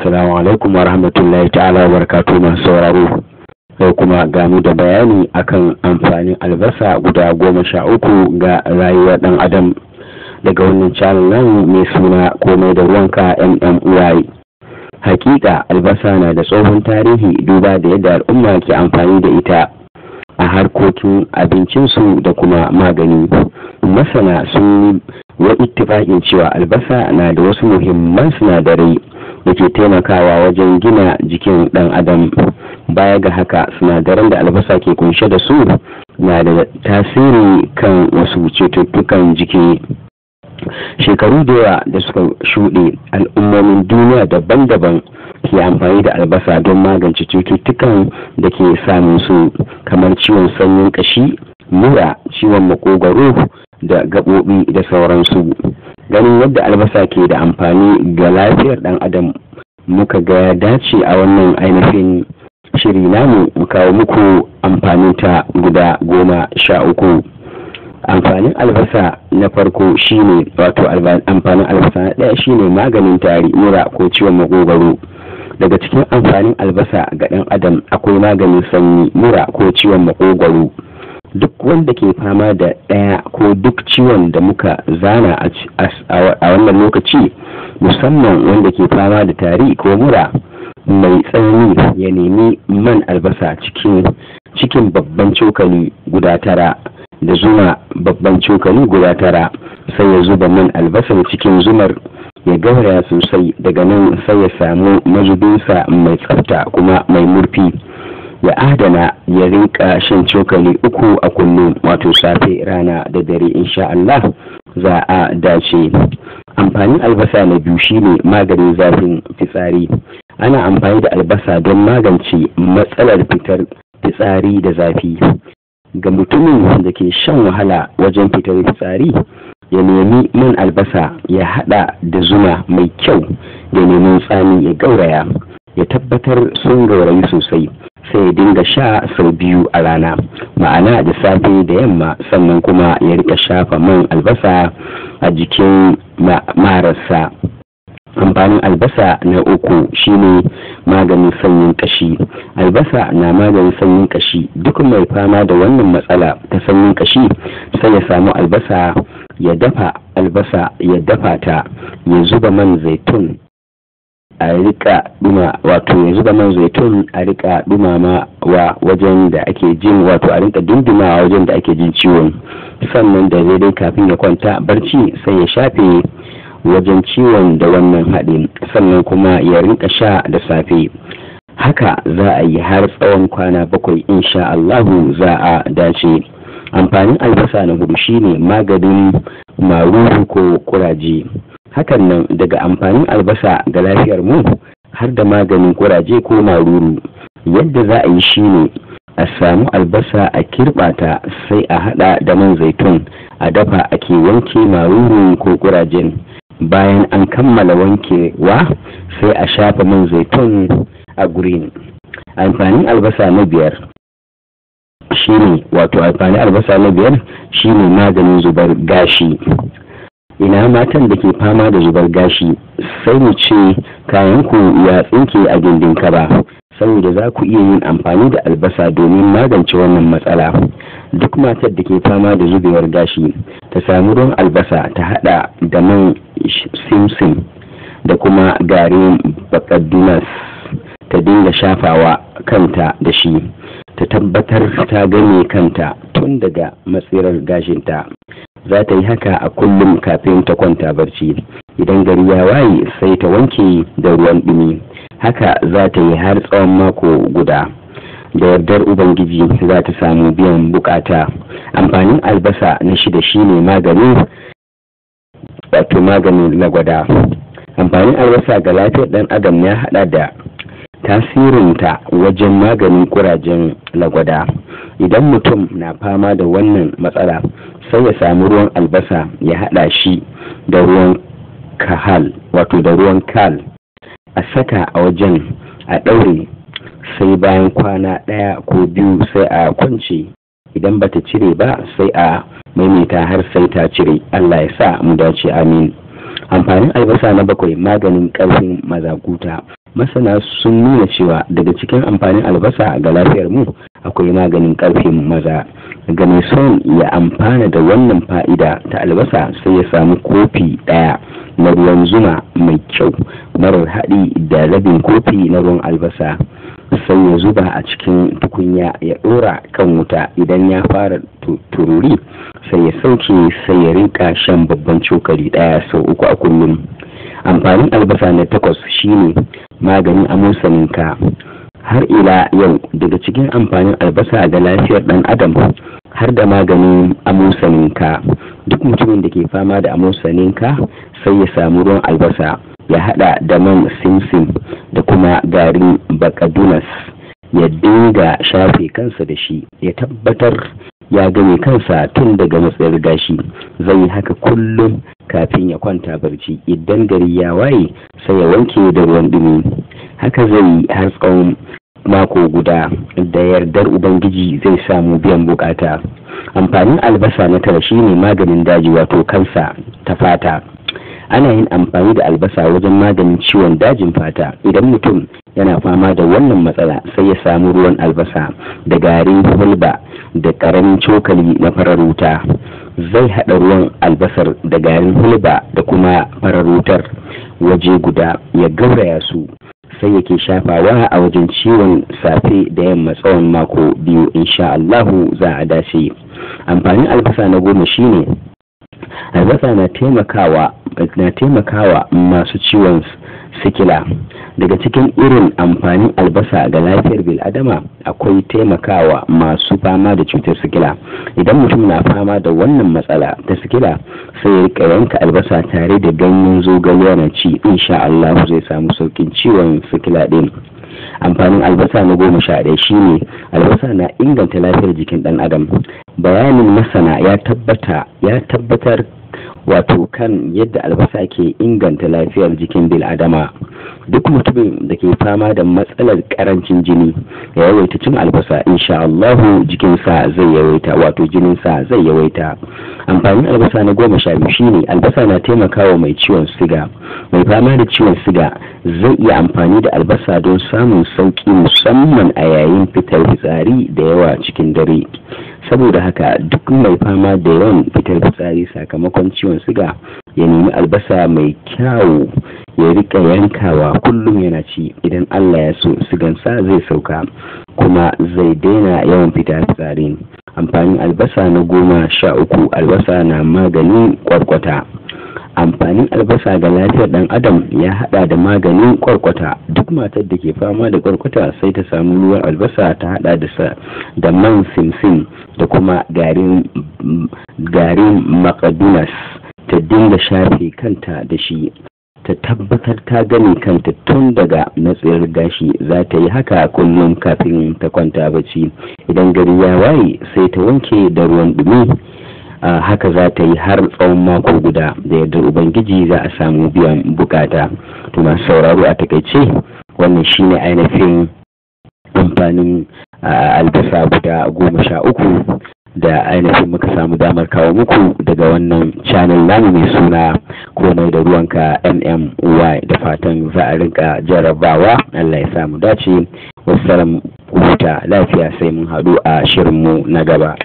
Assalamu alaikum wa rahmatullahi ta'ala wa barakatuhu masu sauraro. Yau kuma gamu da bayani akan amfanin albasa guda 13 ga rayuwar ɗan adam daga wannan channel nan mai suna Komai da Ruwanka MMY. Hakika albasa na da tsohon tarihi duba da yadda al'umma ke amfani da ita a harkokin abincinsu da kuma magani. Masana sun yi wa ittifaƙin cewa albasa na da wasu muhimman sinadarai da ke taimakawa wajen gina jikin ɗan adam. Baya ga haka, sinadaran da albasa ke kunshe da su na da tasiri kan wasu cututtukan jiki. Shekaru da yawa da suka shuɗe, al'ummomin duniya daban-daban ke amfani da albasa don magance cututtukan da ke samun su, kamar ciwon sanyin ƙashi, mura, ciwon makogwaro da gaɓoɓi da sauransu. Ganin yadda albasa ke da amfani ga lafiyar ɗan adam, muka ga ya dace a wannan ainihin shiri namu mu kawo muku amfaninta guda 13. Amfanin albasa na farko shine, wato amfanin albasa na ɗaya shine maganin tari, mura ko ciwon makogwaro. Daga cikin amfanin albasa ga ɗan adam akwai maganin sanyi, mura ko ciwon makogwaro. Duk wanda ke fama da ɗaya ko duk ciwon da muka zana a wannan lokaci, musamman wanda ke fama da tari ko mura mai tsanani, ya nemi man albasa cikin babban cokali guda 9 da zuma babban cokali guda 9, sai ya zuba man albasar cikin zumar ya gauraya sosai. Daga nan sai ya samu mazubinsa mai tsafta kuma mai murfi, ya adana, ya rinka shan cokali 3 a kullum, wato safe, rana da dare. Insha Allah za a dace. Amfanin albasa na biyu shine maganin zafin fitsari. Ana amfani da albasa don magance matsalar fitar fitsari da zafi. Ga mutumin da ke shan wahala wajen fitar fitsari, ya nemi man albasa ya hada da zuma mai kyau da lemun tsami ya gauraya, ya tabbatar sun gaurayi sosai, sai ya dinga sha sau 2 a rana, ma'ana da safe da yamma. Sannan kuma ya rika shafa man albasa a jikin mararsa. Amfanin albasa na uku shine maganin sanyin kashi. Albasa na maganin sanyin kashi. Duk mai fama da wannan matsala ta sanyin kashi, sai ya samu albasa, ya dafa albasa, ya dafa ta, ya zuba man zaitun a rika duma, wato ya zuba man zaitun a rika dumama wa wajen da ake jin, wato a rinka dindimawa wajen da ake jin ciwon. Sannan da daidai kafin ya kwanta barci, sai ya shafe wajen ciwon da wannan haɗin, sannan kuma ya rinka sha da safe. Haka za a yi har tsawon kwana 7, insha Allahu za a dace. Amfanin albasa na hudu shine maganin maruru ko kuraje. Hakan nan daga amfanin albasa ga lafiyar mu har da maganin kuraje ko maruru. Yadda za a yi shine a samu albasa a kirɓa ta, sai a haɗa da man zaitun a dafa, ake wanke maruru ko kurajen. Bayan an kammala wankewa, sai a shafa man zaitun a gurin. Amfanin albasa na biyar shine, wato amfanin albasa na biyar shine maganin zubar gashi. Ina matan da ke fama da zubar gashi, sai mu ce kayanku ya tsinke a gindin kaba, saboda za ku iya yin amfani da albasa domin magance wannan matsala. Duk matar da ke fama da zubewar gashi, ta samu ruwan albasa ta hada da man simsim da kuma garin bakaddunas, ta dinga shafawa kanta da shi, ta tabbatar ta game kanta tun daga matsirar gashinta. Za ta yi haka a kullum kafin ta kwanta barci. Idan gari ya waye, sai ta wanke da ruwan ɗumi. Haka za ta yi har tsawon mako guda. Da yardar Ubangiji za ta samu biyan bukata. Amfanin albasa na shida shine maganin, wato maganin lagwada. Amfanin albasa ga lafiyar ɗan adam ya hada da tasirinta wajen maganin kurajen lagwada. Idan mutum na fama da wannan matsala, sai ya samu ruwan albasa ya hada shi da ruwan kahal, wato da ruwan kal, a saka a wajen a ɗaure, sai bayan kwana 1 ko 2 sai a kwance. Idan bata cire ba, sai a maimaita har sai ta cire. Allah ya sa mu dace, amin. Amfanin albasa na bakwai, maganin ƙarfin mazakuta. Masana sun nuna cewa daga cikin amfanin albasa ga lafiyar mu akwai maganin karfin maza. Ga mai son ya amfana da wannan fa'ida ta albasa, sai ya samu kofi ɗaya na ruwan zuma mai kyau marar haɗi da rabin kofi na ruwan albasa, sai ya zuba a cikin tukunya ya ɗora kan wuta. Idan ya fara tururi sai ya sauke, sai ya rinka shan babban cokali ɗaya sau 3 a kullum. Amfanin albasa na 8 shine maganin amosaninka. Har ila yau daga cikin amfanin albasa ga lafiyar ɗan adam har da maganin amosaninka. Duk mutumin da ke fama da amosaninka sai ya samu ruwan albasa ya hada da man simsim da kuma garin bakadunas, ya dinga shafe kansa da shi, ya tabbatar ya game kansa tun daga matsayar gashi. Zai yi haka kullum kafin ya kwanta barci. Idan gari ya waye sai ya wanke da ruwan dumi. Haka zai yi har tsawon mako guda, da yardar Ubangiji zai samu biyan bukata. Amfanin albasa na 9 shine maganin daji, wato kansa ta fata. Ana yin amfani da albasa wajen maganin ciwon dajin fata. Idan mutum yana fama da wannan matsala sai ya samu ruwan albasa da garin hulba da karamin cokali na farar wuta. Zai haɗa ruwan albasar da garin hulba da kuma farar wutar waje guda, ya gauraya su, sai yake shafawa a wajen ciwon safe da yamma tsawon mako 2. Insha Allahu za a dace. Amfanin albasa na 10 shine albasa na taimakawa masu ciwon sikila. Daga cikin irin amfanin albasa ga lafiyar bil'adama akwai taimakawa masu fama da cutar sikila. Idan mutum na fama da wannan matsala ta sikila sai ya rika yanka albasa tare da ganyen zogale yana ci, insha Allah zai samu saukin ciwon sikila din. Amfanin albasa na 11 shine albasa na inganta lafiyar jikin ɗan adam. Bayanin masana ya tabbatar wato kan yadda albasa ke inganta lafiyar jikin bil'adama. Duk mutumin da ke fama da matsalar karancin jini ya yawaita cin albasa, insha Allahu jikinsa zai yawaita, wato jininsa zai yawaita. Amfanin albasa na 12 shine albasa na taimakawa mai ciwon siga. Mai fama da ciwon siga zai iya amfani da albasa don samun sauki, musamman a yayin fitar fitsari da yawa cikin dare. Saboda haka duk mai fama da yawan fitar fitsari sakamakon ciwon siga ya nemi albasa mai kyau ya rika yankawa kullum yana ci. Idan Allah ya so sigansa zai sauka kuma zai daina yawan fita fitsari. Amfanin albasa na 13, albasa na maganin kwarkwata. Amfanin albasa ga lafiyar ɗan adam ya hada da maganin kwarkwata. Duk matar da ke fama da kwarkwata sai ta samu ruwan albasa ta hada da man simsim da kuma garin makadunas, ta dinga shafe kanta da shi, ta tabbatar ta gani kanta tun daga matsayar gashi. Za ta yi haka kullum kafin ta kwanta bacci. Idan gari ya waye sai ta wanke da ruwan dumi. Haka za ta yi har tsawon mako guda, da yardar Ubangiji za a samu biyan bukata. To masu sauraro, a takaice wannan shine ainihin amfanin albasa guda 13 da ainihin muka samu damar kawo muku daga wannan channel namu mai suna Komai da Ruwanka MMY. Da fatan za a rinka jarrabawa. Allah ya samu dace. Wassalam, huta lafiya, sai mun haɗu a shirinmu na gaba.